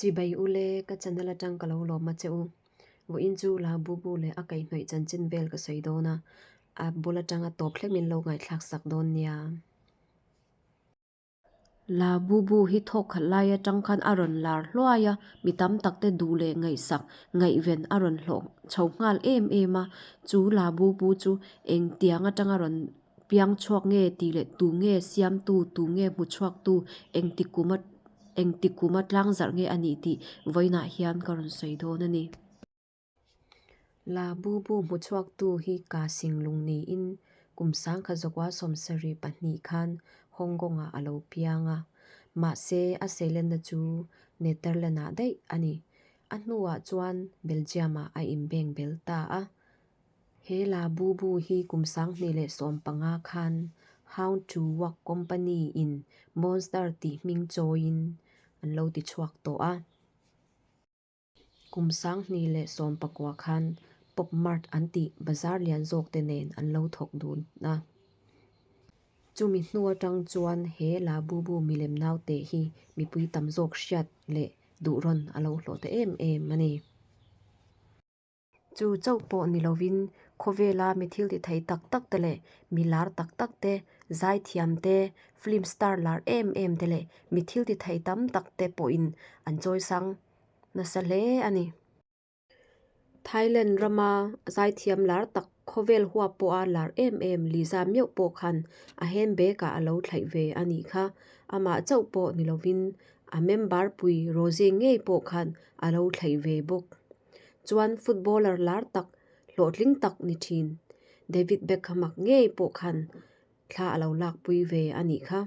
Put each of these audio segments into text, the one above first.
Chibai ule, ka channel atang ka lo lawm a che u. Vawiin chu la bu bu leh a kaihhnawih chanchin vel ka sawi dawn a, a bul atanga tawp thleng min lo ngaihthlak sak dawn nia. La bu bu hi thawk khat lai atang khan a rawn lar hluai a, mi tam tak te duh leh ngaihsak ngaihven a rawn hlawh chho nghal em em a, chu la bu bu chu engtiang atanga rawn piang chhuak nge tih leh tu nge siamtu, tu nge hmu chhuaktu, engti kuma engti kuma tlang zarh nge a nih tih vawiinah hian ka rawn sawi dawn a ni. La bu bu hmu chhuaktu hi Ka Sing Lung niin kum sangkhat zakua 72 khan Hong Kong-ah a lo piang a, mahse a seilenna chu Netherlands-ah daih a ni. A hnuah chuan Belgium-ah a inbeng bel ta a. He la bu bu hi kum 2015 khan How to Work Company-in Monster tih hming chawiin an lo ti chhuak tawh a. Kum 2019 khan Pop Mart an tih bazar lian zawk te nen an lo thawk dun a. Chumi hnu atang chuan he la bu bu milem naute hi mipui tam zawk hriat leh duh rawn a lo hlawh ta em em a ni. Chu chauh pawh ni lovin khawvela mi thil ti thei tak tak te leh mi lar tak tak te, zaithiam te, film star lar em em te leh mi thil ti thei tam tak te pawhin an chawisang nasa hle a ni. Thailand rama zaithiam lar tak khawvel huap pawha lar em em Liza meuh pawh khan a handbag ah a lo thlaih ve a nih kha. Amah chauh pawh ni lovin a member pui Rose ngei pawh khan a lo thlaih ve bawk. Chuan footballer lar tak, hlawhtling tak ni thin David Beckham-a ngei pawh khan thla a lo lakpui ve a nih kha.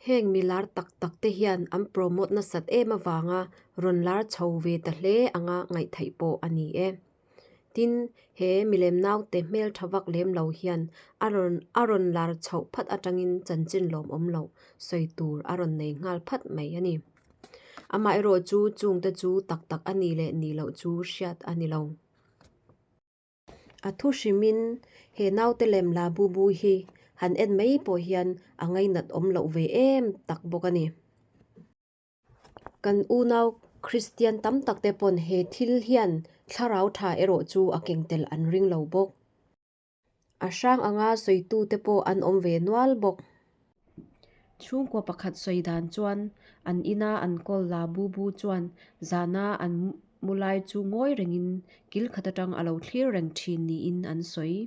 Heng mi lar tak tak te hian an promote nasat em avanga rawn lar chho ve ta hle anga ngaihtheih pawh a ni e. Tin, he milem naute hmeltha vak lem lo hian a rawn a rawn lar chhoh phat atangin chanchin lawmawm loh sawi tur a rawn nei nghal phat mai a ni. Amaherawh chu chungte chu tak tak a ni leh ni loh chu hriat a ni lo. A thu hrimin he naute lem la bu bu hi han en mai pawh hian a ngainat awm loh ve em tak bawk a ni. Kan unau Kristian tam tak te pawn he thil hian thlarau tha erawh chu a keng tel an ring lo bawk. A hrang anga sawitute pawh an awm ve nual bawk. Chhungkua pakhat sawi dan chuan an ina an kawl la bu bu chuan zana an mu lai chu ngawi rengin kil khat atang a lo thlir reng thin niin an sawi.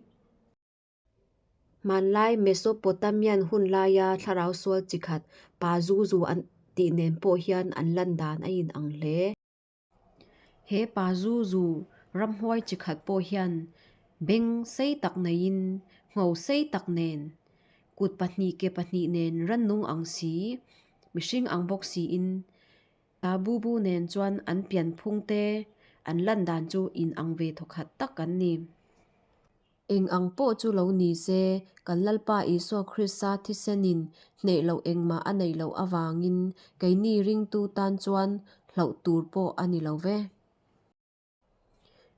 Hmanlai Mesopotamian hun laia thlarau sual chi khat Pazuzu an tih nen pawh hian an lan dan a inang hle. He Pazuzu ramhuai chi khat pawh hian beng sei tak neiin ngho sei tak nen, kut pahnih ke pahnih nen rannung ang si, mihring ang bawk siin Ta bu bu nen chuan an pianphung te an lan dan chu in ang ve thawkhat tak an ni. Eng ang pawh chu lo ni se, kan Lalpa Isua Krista thisenin hneh loh engmah a neih loh avangin keini ringtu tan chuan hlauh tur pawh a ni lo ve.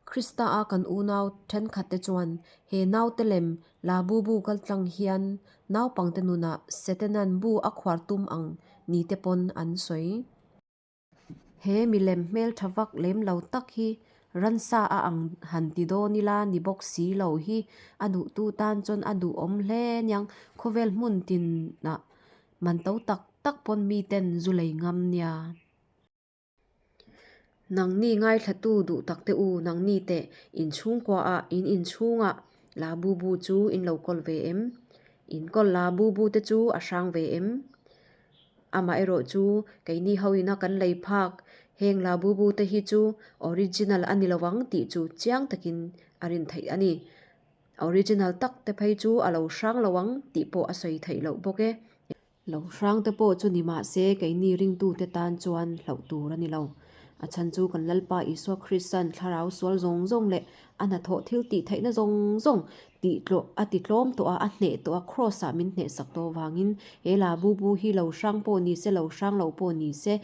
Krista a kan unau thenkhat te chuan he naute lem la bu bu kal tlang hian naupangte nunah Setanan bu a khuar tum ang ni te pawn an sawi. He milem hmeltha vak lem lo tak hi ransa a ang han ti dawn ila ni bawk si lo hi a duhtu tan chuan a duhawm hle aniang khawvel hmun tinah man to tak tak pawn miten zu lei ngam nia. Nangni ngaithlatu duh tak te u, nangni teh inchhungkuaah in inchhungah la bu bu chu in lo kawl ve em? In kawl la bu bu te chu a hrang ve em? Amaherawh chu keini ho ina kan lei phak heng la bu bu te hi chu original a ni lo ang tih chu chiang takin a rin theih a ni. Original tak te phei chu a lo hrang lo ang tih pawh a sawi theih loh bawk e. Lo hrang te pawh chu ni mah se keini ringtute tan chuan hlauh tur a ni lo. A chhan chu kan Lalpa Isua Krista'n thlarau sual zawng zawng leh a hnathawh thil tih theihna zawng zawng tih tlawh a ti tlawm tawh a, a hneh tawh a, Kraws ah min hneh sak tawh avangin he la bu bu hi lo hrang pawh ni se, lo hrang lo pawh ni se,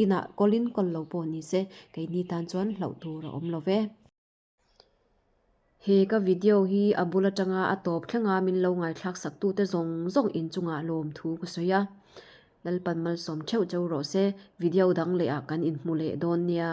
inah kawlin kawl lo pawh ni se, keini tan chuan hlauh tur a awm lo ve. He ka video hi a bul atanga a tawp thlenga min lo ngaithlak sak tute zawng zawng inchungah lawmthu ka sawi a. Lalpan malsawm theuh cheu rawh se. Video dang leh ah kan inhmu leh dawn nia.